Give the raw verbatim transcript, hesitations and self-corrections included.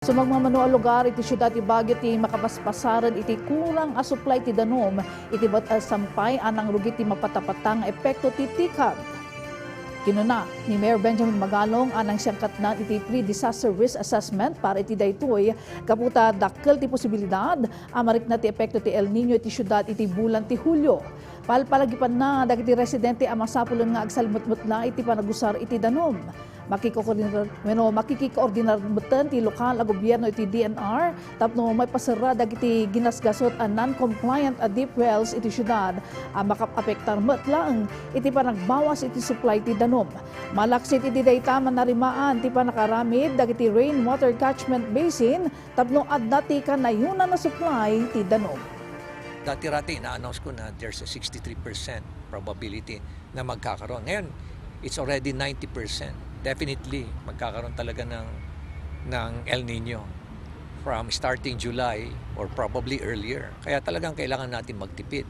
Sumagmamano a lugar iti siudad ti Baguio ti makapaspasaren iti kurang a supply ti danum iti bat-, a sampay a nangrugi ti mapatapatang nga epekto ti TCAD. Kinuna ni Mayor Benjamin Magalong a nangsiangkatnan iti pre-disaster risk assessment para iti daytoy gapu ta dakkel ti posibilidad a marikna ti epekto ti El Niño iti siudad iti bulan ti Hulio. Palpalagipanna dagiti residente a masapulen nga agsalmetmetla iti panagusar iti danum. Makikoordinar, wenno makikikoordinar metten ti lokal a gobierno iti D N R tapno maipaserra dagiti ginasgasut a non-compliant a deep wells iti siudad a makaapektar met laeng iti panagbawas iti supply ti danum. Malaksid iti dayta, manarimaan ti pannakaaramid dagiti rainwater catchment basin tapno adda ti kanayonan a supply ti danum. Dati-rati, ina-announce ko na there's a sixty-three percent probability na magkakaroon. Ngayon, it's already ninety percent. Definitely, magkakaroon talaga ng, ng El Nino from starting July or probably earlier. Kaya talagang kailangan natin magtipid.